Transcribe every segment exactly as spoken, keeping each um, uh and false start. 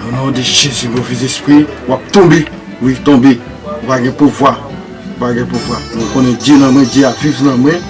O non de Jezi, move zespri, w ap tonbe. Wi, tonbe. Ou pa gen pouvwa. Ou pa gen pouvwa. Mwen konnen Dye nan mwen, Dye ap viv nan mwen.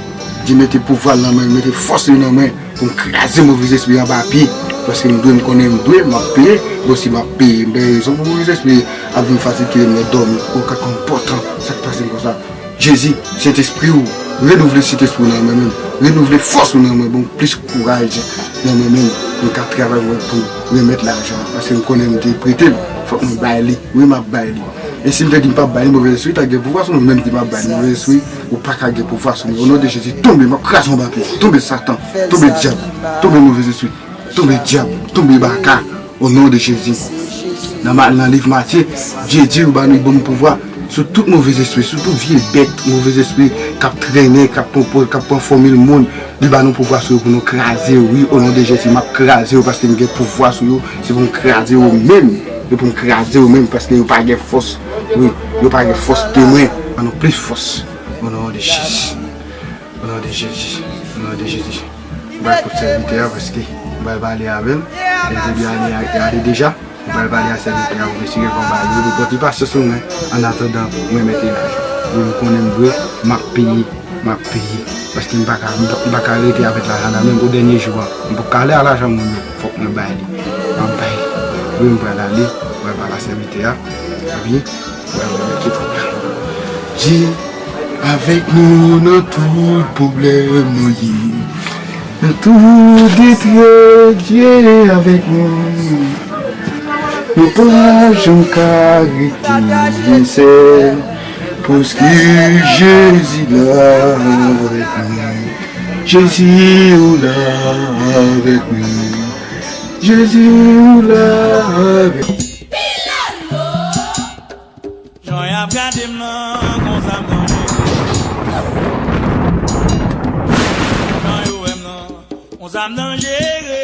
Dye mete pouvwa l nan mwen, mete fòs li nan mwen pou m kraze move zespri anba pye. Paske m dwe, m konnen m dwe, m ap peye. Bon, si m ap peye, m gen rezon pou move zespri ap vin fatige m nan dòmi. Ou ka konn pòtan, sa k pase m konsa. Jezi, Sentespri w, renouvle Sentespri w nan mwen menm. Renouvle fòs ou nan mwen, ban m plis kouraj nan mwen menm. Mwen ka travay pou, pou remèt lajan an, paske m konnen m te prete l, fòk mwen bay li. Wi, m ap bay li. E si m te di m p ap bay li, move zespri ta gen pouvwa sou mwen, men m di m ap bay li, move zespri, ou pa ka gen pouvwa sou mwen. O non de Jezi, tonbe, m ap kraze w anba pye. Tonbe, Satan. Tonbe, dyab. Tonbe, move zespri. Tonbe dyab, tonbe baka, o non de Jezi. Nan ma-, nan liv Matye, Dye di ou ba nou, ban m pouvwa sou tout move zespri, sou tout vye bèt, move zespri k ap trennen, k ap pran, k ap pran fòmil moun. Li ba nou pouvwa sou yo pou nou kraze yo, wi, o non de Jezi, m ap kraze yo paske m gen pouvwa sou yo, se pou m kraze yo menm, se pou m kraze yo menm paske yo pa gen fòs, wi, yo pa gen fòs de mwen, ban nou plis fòs, o non de Jezi. O non de Jezi, o non de Jezi. M pral koute sèvitè a paske m pral pale avè l. Li te byen ale, ale deja. M pral pale a sèvitè a pou mesye konba yo pou pòte pasyans pou mwen. Annatandan, mwen mete lajan. Wi, m konnen m dwe, m ap peye, m ap peye. Paske m pa ka, m pa, m pa ka rete avèk lajan nan men m o dènye jou an. M poko ale a lajan moun yo, fòk mwen bay li. M ap bay. Wi, m pral ale, m pral pale a sèvitè a. Epi, Dye avèk nou nan tout pwoblèm nou ye. Nan tout detrès, Dye avèk nou. Nou pa janm ka rete sèl, paske Jezi la avèk nou. Jezi ou la avèk nou. Jezi ou la avèk nou. Jan y ap gade m nan, konsa m danjere. Jan yo wè m nan, konsa m danjere.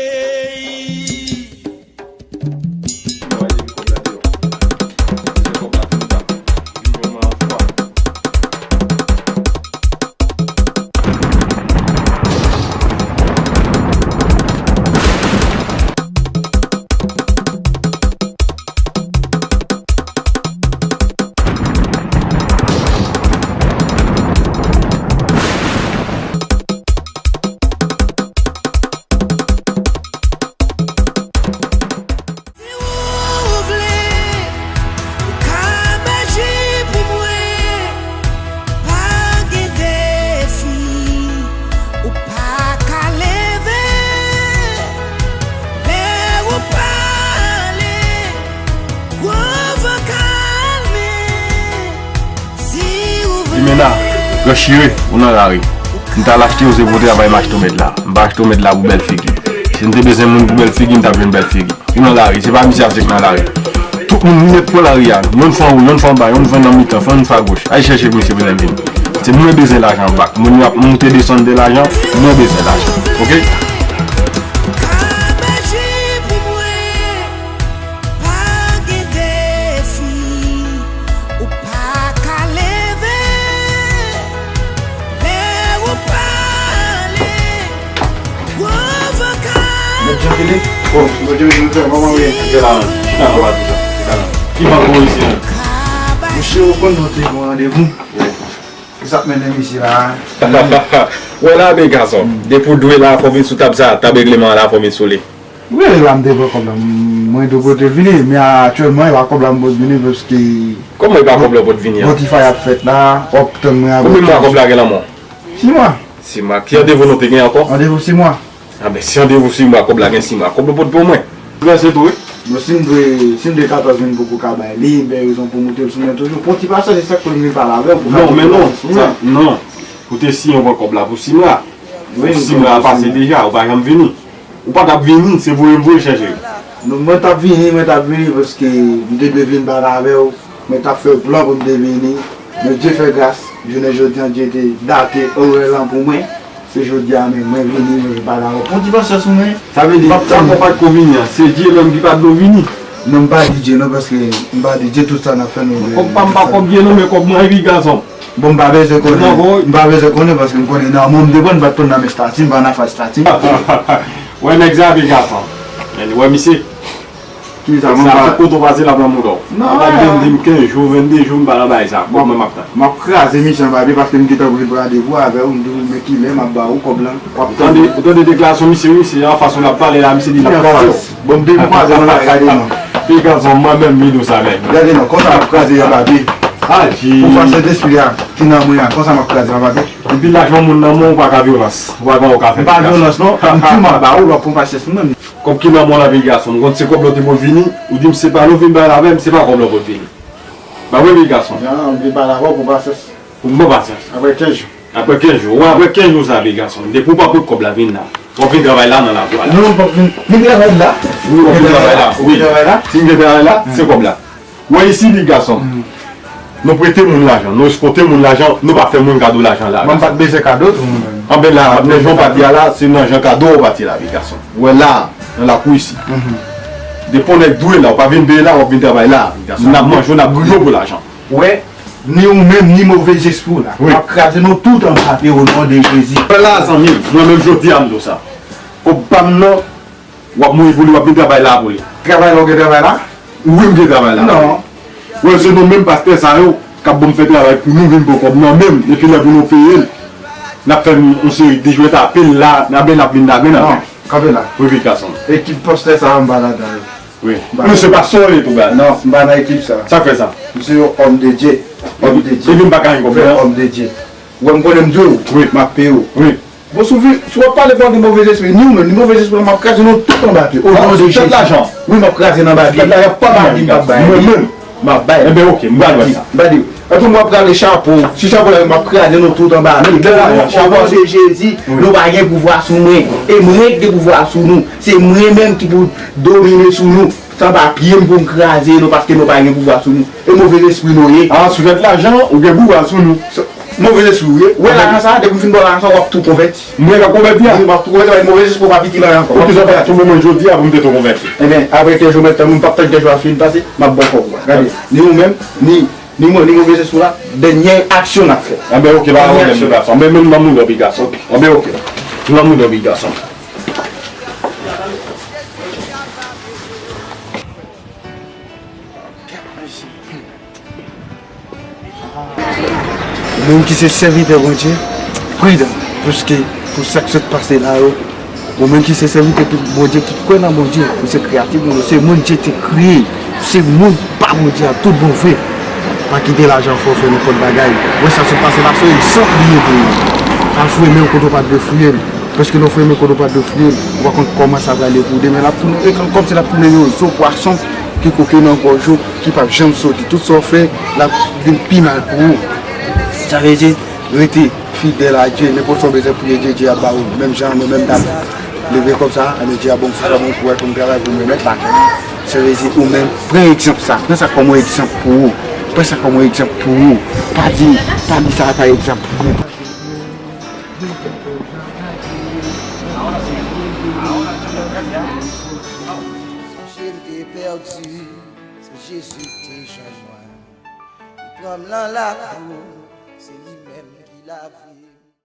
Si ou vle, ou ka mache pou mwen. Pa gen defi ou pa ka leve. Lè ou pale, gwo van kalme. Si ou vle. Jimena, gwo chire, ou nan lari. M t al achte yo, se pou travay m achte w mèt la. M pa achte w mèt la pou bèl figi. Si m te bezwen moun pou bèl figi, m t ap jwenn bèl figi. Yo nan lari, se pa misye ase k nan lari. Tout moun nèt pran lari a. Yonn fè anwo, yonn fè anba, yonn fè nan mitan, fè yonn fè agoch. Al chèche misye pou l vini. Se mwen bezwen lajan bak. Moun yo ap moute desann de lajan, mwen bezwen lajan. Oke? Pa gen defi ou pa ka leve. Lè ou pale, gwo van ka. Mèt Jean Philippe? Oh, Mèt Jean Philippe, kòman w ye? Chita la, chita la, chita la. Ki bank ou isi, non? Mesye, ou konn nou te gen yon randevou? Wi. Kisa k mennen misye la? Wè la, bèl gason. Depi w dwe la, fò w vin sou tab sa, tab regleman an la, fò w vin sou li. Wi, la m te pran kòb la, m, mwen tou pote vini, men aktyèlman, e pa kòb la m pot vini, paske. Kòman e pa kòb la w pot vini an? Bon ti fay ap fèt la, w ap tann mwen avèk. Konbyen mwa kòb la gen nan men w? Sis mwa. Sis mwa. Ki randevou nou te gen ankò? Randevou sis mwa. A ben, si randevou sis mwa, kòb la gen sis mwa, kòb la pot pou mwen. Prese tou, wi. Bon, si m dwe, si m dwe katòz mil, m poko ka bay li, m gen rezon pou moute l sou mwen toujou. Pran ti pasyans, se sa k fè m vin pale avè w, pou. Non, men non, sa, non. Ou te siyen, w pran kòb la pou sis mwa. Wi, sis mwa a pase deja, ou pa janm vini. Ou pa t ap vini, se voye m voye chèche w. Non, mwen t ap vini, mwen t ap vini, paske m te dwe vin pale avè w, mwen t ap fè plan pou m te vini. Men Dye fè gras, jounen jodi an, Dye te date orè lan pou mwen. Se jodi a menm, mwen vini, mwen vin pale avè w. Pran ti pasyans ou, men. Sa vle di, sa w pa t ko vini an, se Dye menm ki pa t vle w vini. Non, m pa D J non, paske m pa D J, tout sa n ap fè nou vle. Kòb pa m pa kòb byen non, men kòb mwen wi gason. Bon, m pa bezwen konnen. M pa bezwen konnen paske m konnen nan mwen m te pran, m pa t konn nan men estati, m pa nan afè estati. Wè nèg sa wi gason. Wè misye. Ki sa, mwen pa. Tout kote w pase l ap nan mouda w. Non. Ou pa t janm di m kenz jou, vennde jou, m pa nan bagay sa. Kòb mwen m ap tann. M ap kraze misye anba pye paske m gentan pran randevou avè w, m di w men kilè m ap ba ou kòb lan. W ap tande, ou tande deklarasyon misye wi, se an fas ou l ap pale la, misye di l ap kraze w. Bon, m te kwaze nan bagay non. Pi gason, mwen menm, mi dou sa menm. Gade non, konsa m ap kraze anba pye. Aji. Pou fwa Sentespri a ki nan mwen an, konsa m ap kraze anba pye. Depi lajan moun nan men w, ou pa ka vyolans. Ou pa gen w ka fè. M pa vyolans non, m di m ap ba ou, w ap pran pasyans mwen. Kòb ki nan men w la, pi gason. M konn se kòb la w te pot vini, ou di m se pa la w vin bay la avè m, se pa kòb la w pot vini. Ba mwen, pi gason. Non, m vin pale avè w pou pasyans. Pou m pran pasyans. Apre kenz jou. Apre kenz jou. Wè, apre kenz jou sa, pi gason. Depi w pa pot kòb la, vin la. W ap vin travay la nan lakou a la. Non, m p ap vin. Vin travay la? Wi, w ap vin travay la. Wi. Vin travay la? Si m vin travay la, se kòb la. Wè isi, pi gason. Nou prete moun lajan, nou eskòte moun lajan, nou pa fè moun kado lajan la. Mwen m pa t bezwen kado tou mwen menm. Anben la, nan jan w pati a la, se nan jan kado w pati la, pi gason. Wè la, nan lakou isi. Depi yon nèg dwe la, ou pa vin peye la, w ap vin travay la, pi gason. N ap manje w, n ap griye w pou lajan. Wè, ni ou menm, ni move zespri w la. Wi. M ap kraze nou tout anba pye o non de Jezi. Wè la, zanmi m, mwen menm jodi a m di w sa. Kòb pa m nan, w ap mouri pou li, w ap vin travay la pou li. Travay la, ou gen travay la? Wi, m gen travay la. Non. Wè, se nou menm pastè sa yo k ap ban m fè travay pou nou vin pran kòb nan men m, epi lè pou nou peye l, n ap fè m yon seri de jwèt apèl la, n ap, n ap vin lage nan men. Non, kanpe la. Wi, pi gason. Ekip pastè sa yo, m pa ladan yo. Wi. M pa. Misye pastè w ye tou, baz. Non, m pa nan ekip sa. Sa k fè sa? M se yon homme de Dieu. Homme de Dieu. Epi m pa ka gen kòb nan. Homme de Dieu. Ou wè m konnen m dwe w. Wi. M ap peye w. Wi. Bon, si w vin, si w ap pale pou de move zespri, ni ou menm, ni move zespri, m ap kraze nou tout anba pye. O non de Jezi. Wi, m ap kraze nan anba pye. M pa di m p ap bay. Mwen menm, m ap bay. Enben, oke, m pral wè sa. M pa di. Epi mwen ap rale chapo. Si chapo la, m ap kraze nou tout anba pye. O non de Jezi, nou pa gen pouvwa sou mwen. E mwen ki gen pouvwa sou nou. Se mwen menm ki pou domine sou nou. Se anba pye m pou m kraze nou paske nou pa gen pouvwa sou nou. E move lespri nou ye. A, sou tèt lajan, ou gen pouvwa sou nou. Move lespri ou ye. Ou wè lajan sa, depi m fin ba w lajan sa, w ap tou konvèti. Mwen k ap konvèti a? Wi, w ap tou konvèti, paske move lespri w pa pitit lajan ankò. Poukisa w pa tou mwen jodi a pou m te tou konvèti? Enben, apre kenz jou menm, tan m p ap tann kenz jou a fin pase, m ap ba w kòb ou a. Gade, ni ou menm, ni, ni mwen, ni move lespri w la, dènye aksyon n ap fè. Enben, oke, pa pwoblèm, pi gason. Men, men m nan mouda w, pi gason. Enben, oke. M nan mouda w, pi gason. Ou menm ki se sèvitè Bondye, pridan, paske pou sa k sot pase la yo, ou menm ki se sèvitè tout Bondye, ki kwè nan Bondye, ou se kreyati Bondye, se moun Dye te kreye, se moun pa Bondye a tout bon vre. Pa kite lajan fè w fè nenpòt bagay. Wè sa sot pase la, se egzanp li ye pou ou. Al foure men w kote w pa dwe foure l. Paske lè w foure men kote w pa dwe foure l, ou pa konn kòman sa prale pou ou demen. L ap tounen, e kòmsi l ap tounen yon zo pwason ki koke nan gòj ou, ki p ap janm soti. Tout sa w fè, l ap vin pi mal pou ou. Sa vle di, rete fidèl a Dye. Nenpòt sa w bezwen priye Dye, Dye ap ba ou. Menm jan mwen menm t ap leve kòb sa, ane Dye ap ban m fòs, ap ban m kouraj pou m travay, pou m remèt lajan an. Sa vle di, ou menm, pran egzanp sa. Pran sa kòm yon egzanp pou ou. Pran sa kòm yon egzanp pou ou. Pa di, pa di sa pa egzanp pou ou. Sonje m te pèdi, se Jezi ki te chanje mwen. Li pran m nan lakou, se li menm ki lavi.